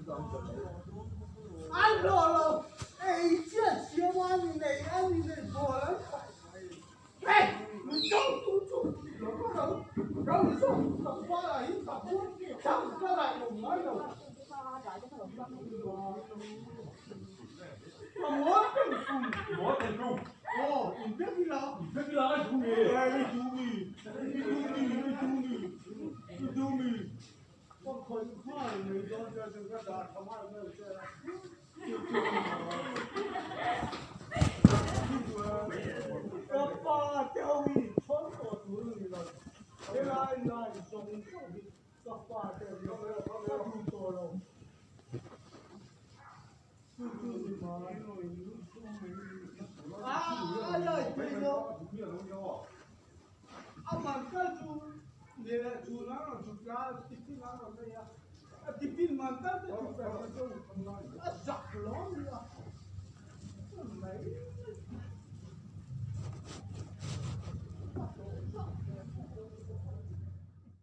An hlawh lo, ei chiah siam a ni nei a ni nei ball an khai mai. Hei, min chau tu chu lo ka lo rau zawk ka far ah hi ka pu chang ka raih lo ngai lo. Ka mawl peng tum. Mawl peng tum. Aw, in vek ila. In vek ila ai du mi. Ai du mi. I du mi, i du mi, i du mi. Ka khawih nghal mai dawn che chuan ka dah tha nghal mai che a. Ka pa te ho hi chhawn tawh tur a ni lo. Helai line zawng zawng hi ka pa te an ni a, ka duh tawh lo. Chu chu ni mai. A lai phei lo. A man kal chu leh chhun an rawn chhuk a, tiffin an rawn nei a, a tiffin man kal te chu a zak lo a nia. Mai.